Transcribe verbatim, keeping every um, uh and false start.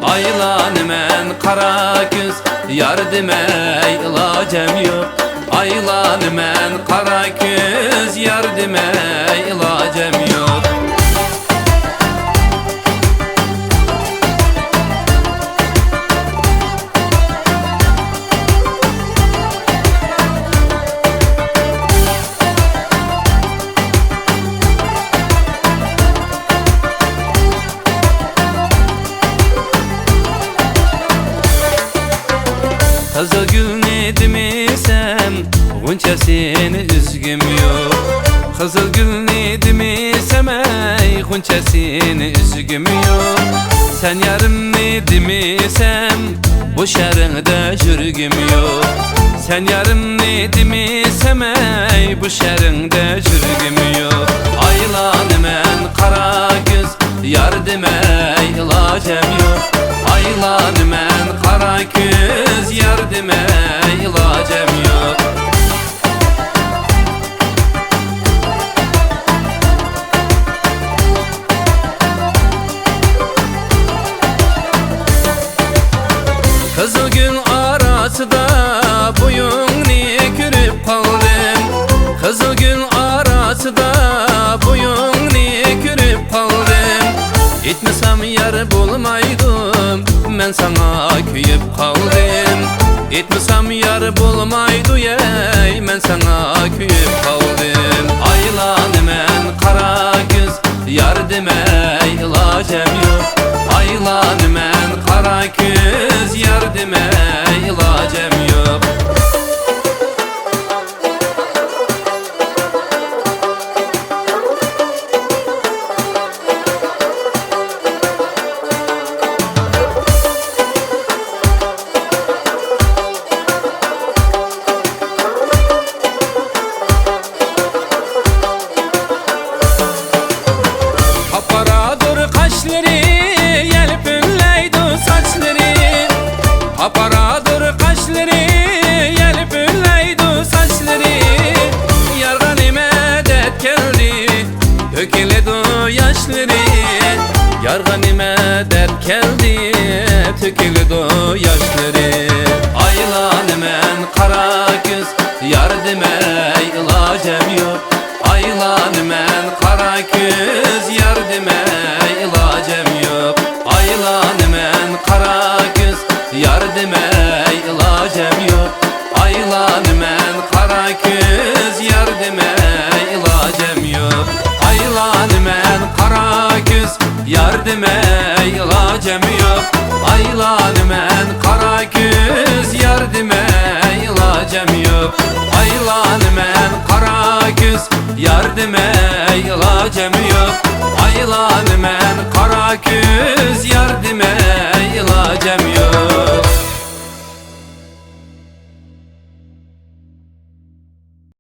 ئايلانىمەن قارا كۆز، يار دېمەي ئىلاجىم يوق. ئايلانىمەن قارا كۆز، يار دېمەي ئىلاجىم يوق. قىزىل گۈلنى دېمىسەم، غۇنچەسىنى ئۈزگۈم يوق. قىزىل گۈلنى دېمىسەم، ئەي، غۇنچەسىنى ئۈزگۈم يوق. سەن يارىمنى دېمىسەم، بۇ شەھىرىڭدە يۈرگۈم يوق. سەن يارىمنى دېمىسەم، ئەي، بۇ شەھىرىڭدە يۈرگۈم يوق. ئايلانىمەن قارا كۆز، يار دېمەي ئىلاجىم يوق. ئايلانىمەن قارا كۆز، يار دېمەي ئىلاجىم يوق. قىزىل گۈل ئارىسىدا بويۇڭنى كۆرۈپ قالدىم. قىزىل گۈل ئارىسىدا بويۇڭنى كۆرۈپ قالدىم. ئېيتمىسام يار بولمايدۇ، مەن ساڭا كۆيۈپ قالدىم. ئېيتمىسام يار بولمايدۇ، يەي، مەن ساڭا كۆيۈپ قالدىم. ئايلانىمەن قارا كۆز، يار دېمەي ئىلاجىم يوق. ئايلانىمەن قارا كۆز، يار دېمەي ئىلاجىم يوق. قاپقارادۇر قاشلىرى، يەلپۈنلەيدۇ ساچلىرى. قاپقارادۇر قاشلىرى، يەلپۈنلەيدۇ ساچلىرى. يارغا نېمە دەرد كەلدى، تۆكۈلىدۇ ياشلىرى. يارغا نېمە دەرد كەلدى، تۆكۈلىدۇ ياشلىرى. ئايلانىمەن قارا كۆز، يار دېمەي ئىلاجىم يوق. ئايلانىمەن قارا كۆز، يار دېمەي ئىلاجىم يوق. ئايلانىمەن قارا كۆز، يار دېمەي ئىلاجىم يوق. ئايلانىمەن قارا كۆز، يار دېمەي ئىلاجىم يوق. ئايلانىمەن قارا كۆز، يار دېمەي ئىلاجىم يوق. ئايلانىمەن قارا كۆز، يار دېمەي ئىلاجىم يوق. ئايلانىمەن